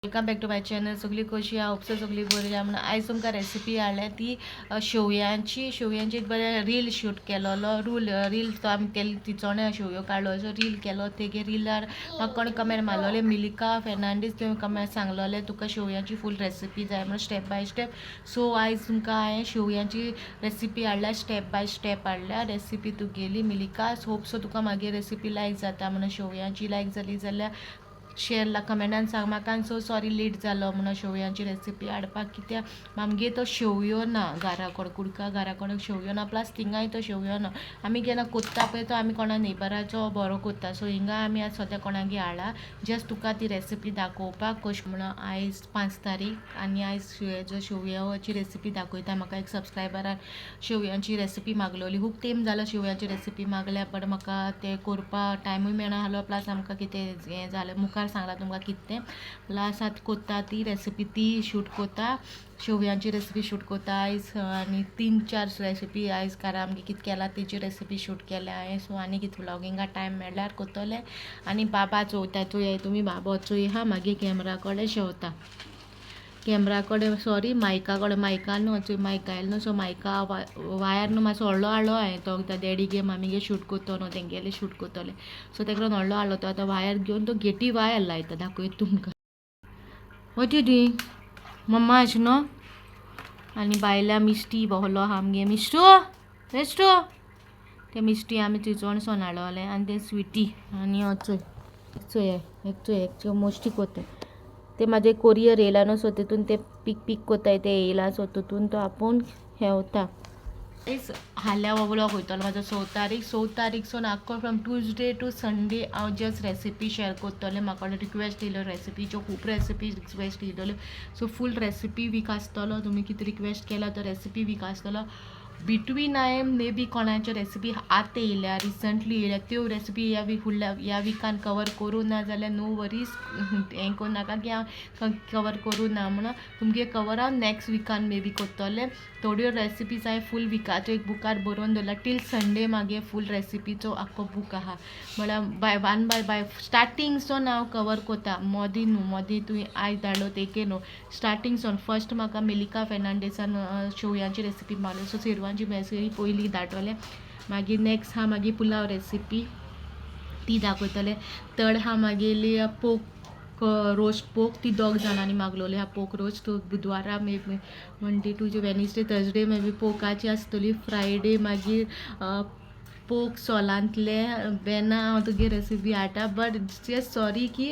Welcome back to my channel. सगळी कशी आहा, होपसो सगळी बरी आहा. म्हणून आयज तुमकां रेसिपी हाडल्या ती शेवयांची. शेवयांची एक बरें रील शूट केलोलो, रील तो आमी केल्लो तिचोण्या शेवयो काडलो, सो रील केलो. तेगे रिलार म्हाका कोण कमेंट मारलोले, मिलिका फेर्नांडीस, तुवें कमेंट सांगलोले तुका शेवयांची फूल रेसिपी जाय म्हणून स्टेप बाय स्टेप. सो आयज तुमकां हांवें शेवयांची रेसिपी हाडल्या, स्टेप बाय स्टेप हाडल्या रेसिपी तुगेली मिलिका. होप सो तुका मागीर रेसिपी लायक जाता म्हणून. शेवयांची लायक जाली जाल्यार शेअर कमेंटान सांग म्हाका. आनी सो सॉरी लेट जालो म्हणून शेवयांची रेसिपी हाडपाक, कित्याक आमगे तो शेवयो ना घरा कडेन, कुडका घरा कडेन शेवयो ना, प्लस थिंगाय तो शेवयो ना. आमी केन्ना कोत्ता पळय तो आमी कोणा नेबराचो बरो कोत्ता. सो हिंगा आमी आज सद्या कोणागे हाडला जस्ट तुका ती रेसिपी दाखोवपाक कशें म्हणून. आयज 5 तारीख आनी आयज जो शेवयाची रेसिपी दाखयता. म्हाका एक सबस्क्रायबरान शेवयांची रेसिपी मागलोली, खूब तेंप जालो शेवयांची रेसिपी मागल्या, बट म्हाका ते करपाक टायमूय मेळना आसलो, प्लस आमकां कितें हें जालें, मुखार सांगलां तुमकां कितें तें. प्लस आतां कोत्ता ती रेसिपी, ती शूट कोत्ता, शेवयांची रेसिपी शूट कोत्ता आयज. आनी 3-4 रेसिपी आयज घरा आमगे कितें केला तेजी रेसिपी शूट केल्या हांवें. सो आनी कितें व्लॉगिंगा टायम मेळ्ळ्यार कोत्तलें. आनी बाबा चोयता, चोयाय तुमी, बाबा चोय आहा मागीर कॅमरा कडेन शेवता, कॅमरा कडेन सॉरी मायका कडेन, मायका न्हू चोय मायका येयलो न्हू. सो मायका वायर न्हू मातसो व्हडलो हाडलो हांवें, तो डॅडी गे मामी गे शूट कोत्तो न्हू, तेंगेले शूट कोत्तोले. सो तेका लागून व्हडलो हाडलो, तो आतां वायर घेवन तो गेटी वायर लायता, दाखयता तुमकां. What you doing मम्मा? अशें न्हू. आनी बायल्या मिश्टी बहलो आहा आमगे, मिश्टू मिश्टू, ते मिश्टी आमी चिंचवण सोन हाडलोले. आनी ते स्विटी आनी चोय चोय एक चोय एक मोस्टी कोत्ता ते, म्हाजे कोरियर येयला न्हू, सो तितून ते पीक पीक कोत्ताय ते येयला, सो तितून तो आपूण हेवता. हाल्या हो व्लॉग वयतलो म्हाजो 6 तारीख, 6 तारीख सोन आख्खो फ्रॉम ट्युजडे टू संडे हांव जस्ट रेसिपी शेअर करतलें. म्हाका रिक्वेस्ट येयल्यो रेसिपीच्यो, खूब रेसिपी रिक्वेस्ट येयल्यो, सो फूल रेसिपी वीक आसतलो. तुमी कितें रिक्वेस्ट केला तो रेसिपी वीक आसतलो. बिटवीन हांवें मे बी कोणाच्यो रेसिपी आतां येयल्या, रिसंटली येयल्या, त्यो रेसिपी ह्या वीक फुडल्या ह्या विकान कवर करूं ना जाल्यार नो वरीज, हें करूं नाका की हांव कवर करूं ना म्हणून. तुमगे कवर हांव नॅक्स्ट विकान मे बी करतलें. थोड्यो रेसिपीज हांवें फूल विकाचो एक बुकार बरोवन दवरला, टील संडे मागीर फूल रेसिपीचो आख्खो बूक आहा. म्हळ्यार by one by by starting सोन हांव कवर कोता, मोदी न्हू, मोदी तुवें आयज धाडलो तेके न्हू, स्टार्टींग सोन. फर्स्ट म्हाका मेलिका फेर्नांडीसान शेवयांची रेसिपी मागली, सो शेरवांची रेसिपी पयली धाडटलें. मागीर नॅक्स्ट आहा मागीर पुलाव रेसिपी, ती दाखयतलें. थर्ड आहा मागेली पोक रोस्ट, पोक ती दोग जाणांनी मागलोली आहा पोक रोस्ट. बुधवारा may be Monday, Tuesday, Wednesday, Thursday may be पोकाची आसतली. फ्रायडे मागीर पोक सोलांतले बेना हांव तुगे रेसिपी हाडटा, बट जस्ट सॉरी की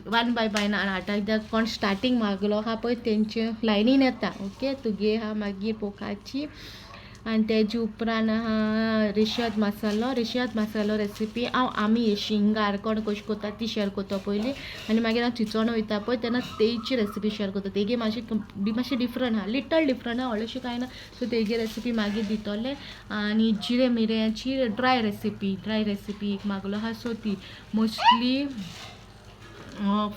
वन बाय बाय हाडटा, कित्याक कोण स्टार्टींग मागलो आहा पळय तेंचे लायनीन येता. ओके, तुगे आहा मागीर पोकाची. आनी तेजे उपरांत आहा रेशाद मसालो. रेशाद मसालो रेसिपी हांव आमी शिंगार कोण कशें कोत्ता ती शेअर करता पयलीं, आनी मागीर हांव चिंचोण वयता पळय तेन्ना तेची रेसिपी शेअर करता. तेगे मातशी मातशी डिफरंट आहा, लिटल डिफरंट आहा, व्हडलेशें कांय ना. सो तेगे रेसिपी मागीर दितले. आनी जिरे मिरयाची ड्राय रेसिपी, ड्राय रेसिपी एक मागलो आहा, सो ती मोस्टली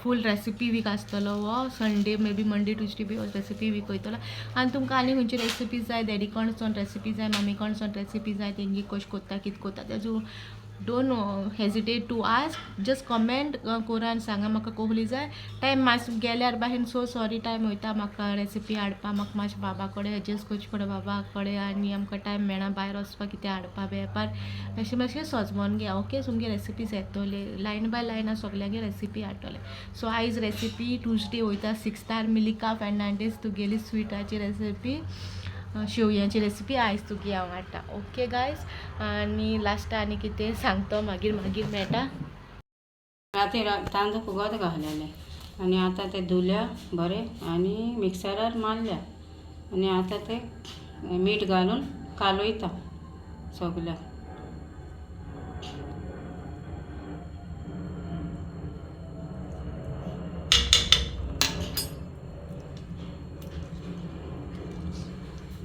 फूल रेसिपी वीक आसतलो हो. Sunday may be Monday Tuesday B recipe week वयतलो. आनी तुमकां आनी खंयची रेसिपी जाय, डॅडी कोण रेसिपी जाय, मामी कोण रेसिपी जाय, तेंगी कशें कोत्ता कितें कोत्ता तेजो don't hesitate to ask, just comment करा आनी सांगा म्हाका कसली जाय. टायम मातसो गेल्यार बाहेर सो सॉरी, टायम वयता म्हाका रेसिपी हाडपा, म्हाका मातशें बाबा कडेन एडजस्ट करचें पडटा, बाबा कडेन, आनी आमकां टायम मेळना भायर वचपाक कितें हाडपा बेपार, मातशें मातशें सजमोन घेया. ओके, तुमगे रेसिपीज येतले लायन बाय लायन, हांव सगल्यांगे रेसिपी हाडटलें. सो आयज रेसिपी ट्युजडे वयता 6थार मिलिका फेर्नांडीस तुगेली स्विटाची रेसिपी, शेवयांची रेसिपी आयज तुगी हांव हाडटा. ओके गायज, आनी लास्टा आनी कितें सांगता मागीर मागीर मेळटा. राती तांदूळ फुगत घालेले आनी आतां ते धुल्या बरे आनी मिक्सरार मारल्या आनी आतां ते मीठ घालून कालयता सगल्याक.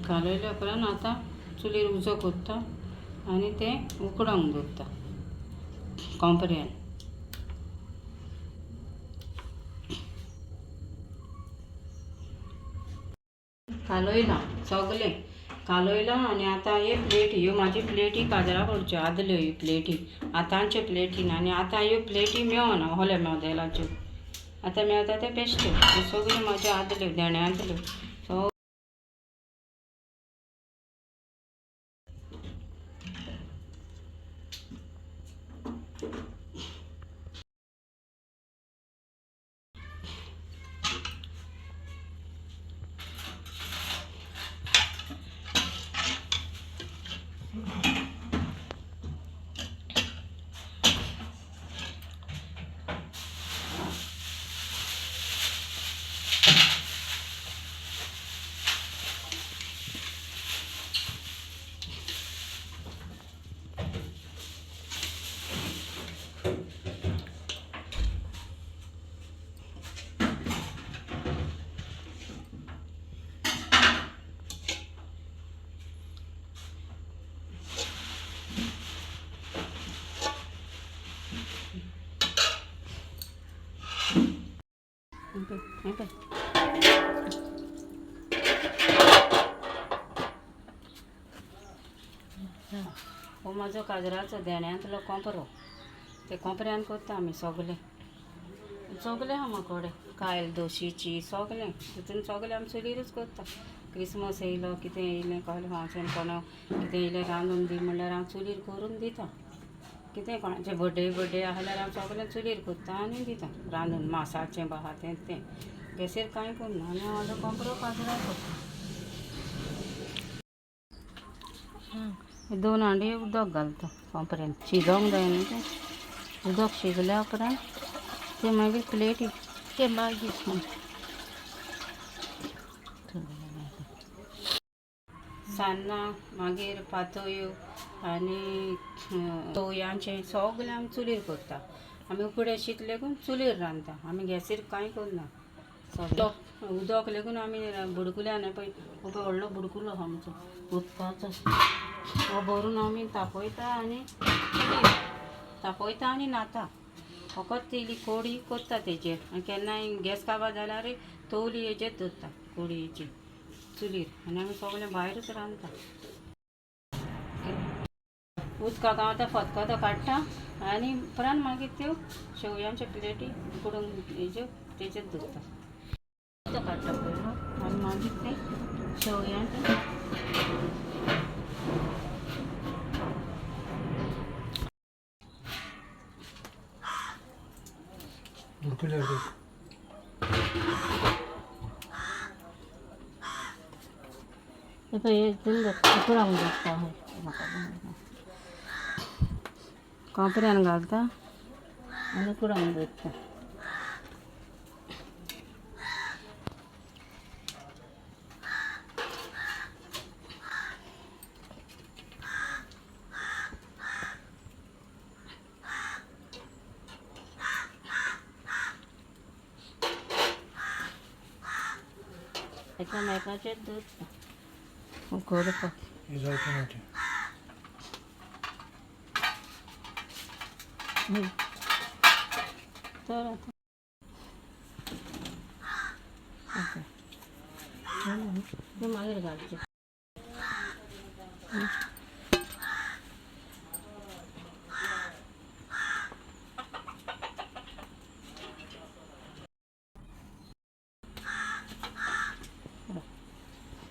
कालयल्या उपरांत आतां चुलीर उजो कोत्ता आनी तें उकडोंक दवरता कोपऱ्यान. कालयलां सगलें कालयलां आनी आतां हे प्लेटी, ह्यो म्हाज्यो प्लेटी काजरा पडच्यो आदल्यो ह्यो प्लेटी, आतांच्यो प्लेटी ना. आनी आतां ह्यो प्लेटी मेवना, ओल्या मोदेलाच्यो. आतां मेळटा ते बेश्टे. सगळ्यो म्हज्यो आदल्यो देण्यांतल्यो सो. हें पळय. हो म्हजो काजराचो देण्यांतलो कोपरो. ते कोपऱ्यान करता आमी सगलें. सगलें आहा म्हाका कडेन, कायल दोशीची सगलें. तितून सगलें आमी चुलीरूच करता. क्रिसमस येयलो, कितें येयलें, कहलें फंक्शन, कोणा कितें येयलें रांदून दी म्हणल्यार हांव चुलीर करून दिता. कितें कोणाचें बड्डे बड्डे आहा जाल्यार हांव सगलें चुलीर करता आनी दिता रांदून. मासाचें आहा तें तें गॅसीर कांय करना. आनी म्हजो कोपरो काजराचो. 2 हांडी उदक घालता कोपऱ्यान, शिजोवंक जाय न्हू तें. उदक शिजल्या उपरांत ते मागीर प्लेटी ते मागीर. सान्नां, मागीर पातोळ्यो आनी तोवयांचें सगलें आमी चुलीर करता. आमी उकडें शीत लेगून चुलीर रांदता. आमी गॅसीर कांय करना. सगळें उदक लेगून आमी बुडकुल्यान, पळय हो पळय व्हडलो बुडकुलो आहा आमचो उदकाचो, हो भरून आमी तापयता आनी चुलीर तापयता आनी न्हाता. फकत ती इल्ली कोडी करता तेजेर. आनी केन्नाय गॅस काबार जाल्यार तवली हेजेर दवरता कोडयेची चुलीर. आनी आमी सगळें भायरूच रांदता. उदकाक हांव आतां फतफतो काडटा आनी उपरांत मागीर त्यो शेवयांच्यो प्लेटी उकडून हेज्यो तेजेर दवरता. उदक काडटा पयलो आनी मागीर ते शेवयांचे. हे पळय हितून उकडांक दवरता. कोपऱ्यान घालता आनी उकडांक दवरता. एकामेकाचेर दवरता उकडपाक. तर आतां ओके, तें मागीर घालचें.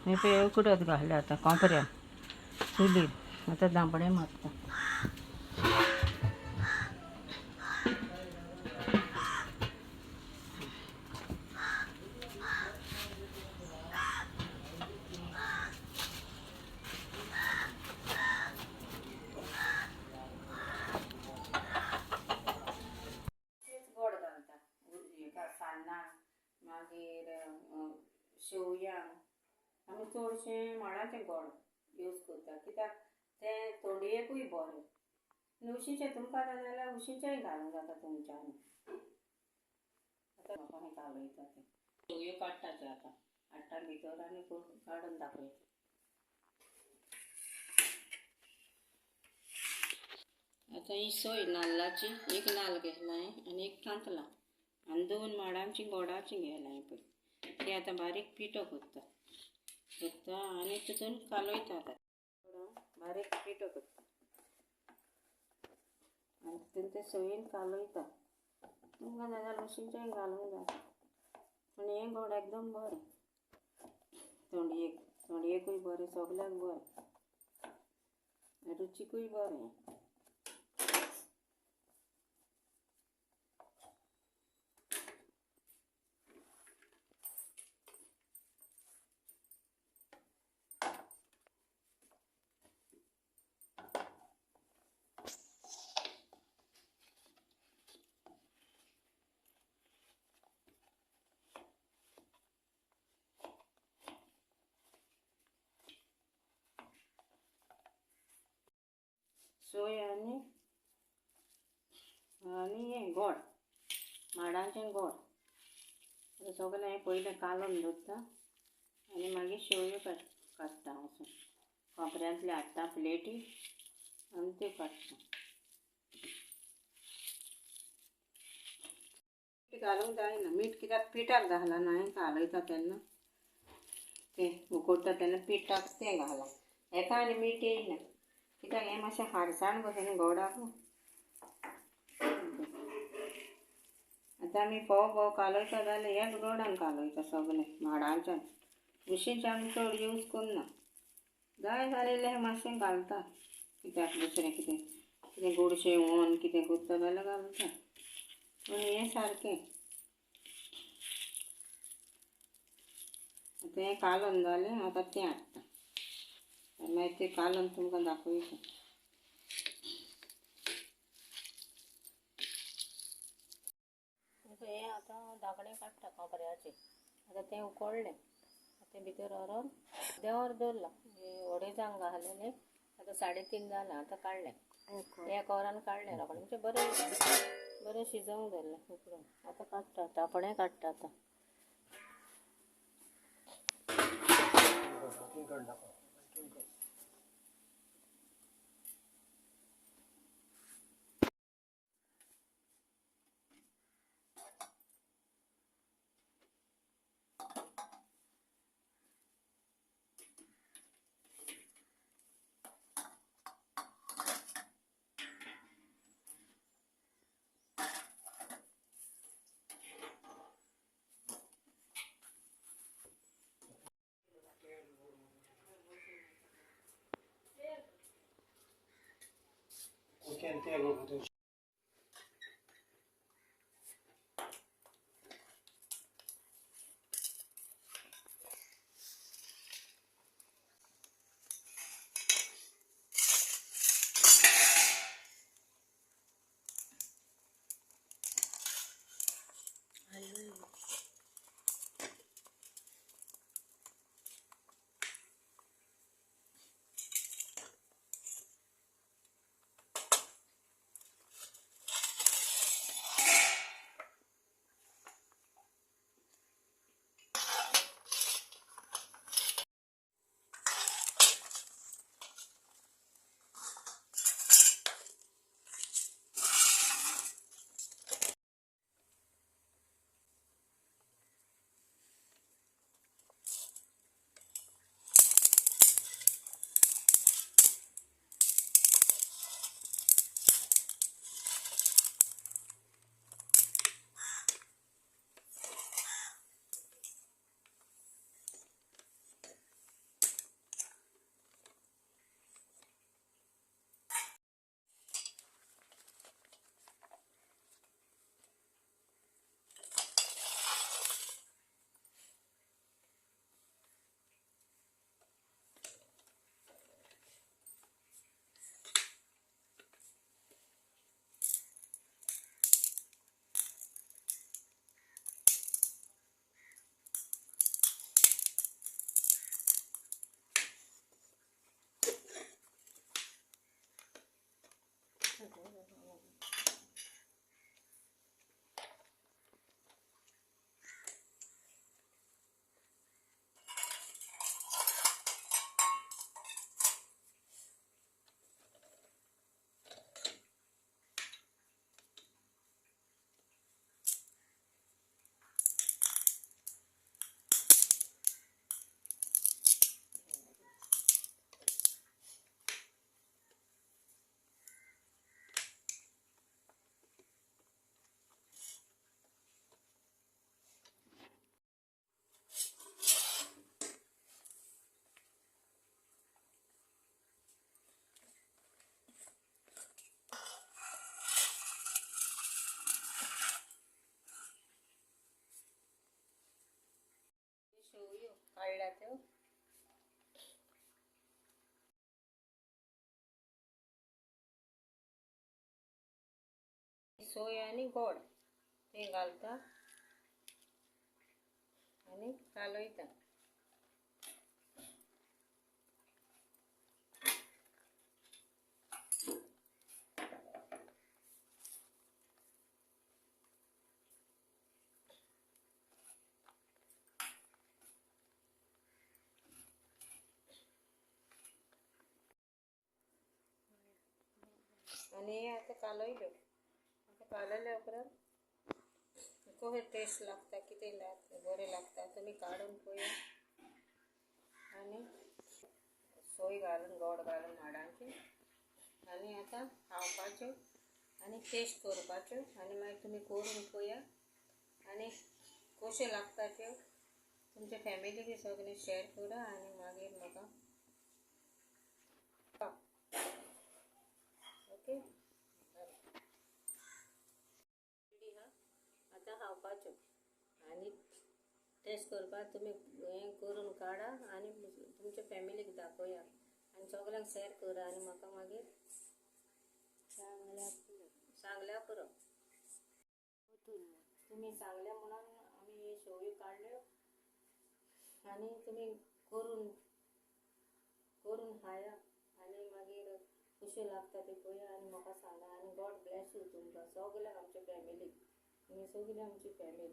हें पळय उकडत घातलें आतां कोपऱ्यान चुलीर. आतां दांपणें मारता. गोड घालता हेका सान्नां, मागीर शेवयांक. आमी चडशें माडाचें गोड यूज करता, कित्याक तें तोंडयेकूय बरें. आनी उशीचें तुमकां जाय जाल्यार उशीचेंय घालूंक जाता तुमच्यांनी. आतां म्हाका हें कालयता तें शेवयो काडटा त्यो आतां हाडटा भितर आनी काडून दाखयता. आतां ही सोय नाल्लाची, एक नाल्ल घेतला हांवें आनी एक तांतलां आनी 2 माडांची गोडाची घेतला हांवें पळय. ते आतां बारीक पिठो करता करता आनी तितून कालयता. आतां बारीक पिठो करता आनी तितून ते सोयीन कालयता. तुमकां तुमकां जाय जाल्यार उशींचें घालूंक जाय, पूण हें गोड एकदम बरें, थंडयेक थंडयेकूय बरें, सगल्याक बरें, रुचीकूय बरें. सोय आनी आनी हें गोड, माडांचें गोड. आतां सगळें हें पयलें कालोवन दवरता आनी मागीर शेवयो काडटा वचून कोपऱ्यांतले हाडटा प्लेटी आनी त्यो काडटा. मीठ घालूंक जायना, मीठ कित्याक पिठाक घालना, हांवें कालयता तेन्ना तें उकडटा तेन्ना पिठाक तें घालां, हेका आनी मीठ येयना कित्याक हें मातशें हाडसाण कशें न्हू गोडाक. आतां आमी फोव फोव कालयता जाल्यार ह्याच गोडान कालयता सगळें, माडांच्यान, उशींचे आमी चड यूज करना, जाय जाल्यार मातशें घालता कित्याक दुसरें कितें कितें गोडशें ओन कितें करता जाल्यार घालता, पूण हें सारकें. आतां हें कालोवन जालें, आतां तें हाडटा मागीर तें कालोवन तुमकां दाखयता. हें आतां धाकणें काडटा कोपऱ्याचें, आतां तें उकडलें, आतां तें भितर व्हरोन देंवर दवरलां, अडेजांक घालेलें, आतां 3:30 जालां, आतां काडलें, एक वरान काडलें रोखडें, म्हणजे बरें बरें शिजोवंक दवरलें उकडून. आतां काडटा, तापणें काडटा आतां. सोय आनी गोड तें घालता आनी कालयता. आनी आतां कालयल्यो. आतां कालयल्या उपरांत कशें टेस्ट लागता, कितें लागता, बरें लागता, तुमी काडून पळया. आनी सोय घालून गोड घालून माडांची आनी आतां खावपाच्यो आनी टेस्ट करपाच्यो आनी मागीर तुमी करून पळया आनी कश्यो लागता त्यो तुमच्या फॅमिली बी सगळें शेअर करा आनी मागीर म्हाका ओके आतां खावपाच्यो आनी टेस्ट करपाक तुमी हें करून काडा आनी तुमच्या फॅमिलीक दाखोया आनी सगल्यांक शेअर करा आनी म्हाका मागीर सांगल्या पुरो. तुमी सांगल्या म्हणून आमी हे शेवयो काडल्यो आनी तुमी करून करून खाया आनी मागीर कश्यो लागता ते पळया आनी म्हाका सांगा. आनी गॉड ब्लॅस you तुमकां सगल्यांक, आमच्या फॅमिलीक. तुमी सगळी आमची फॅमिली.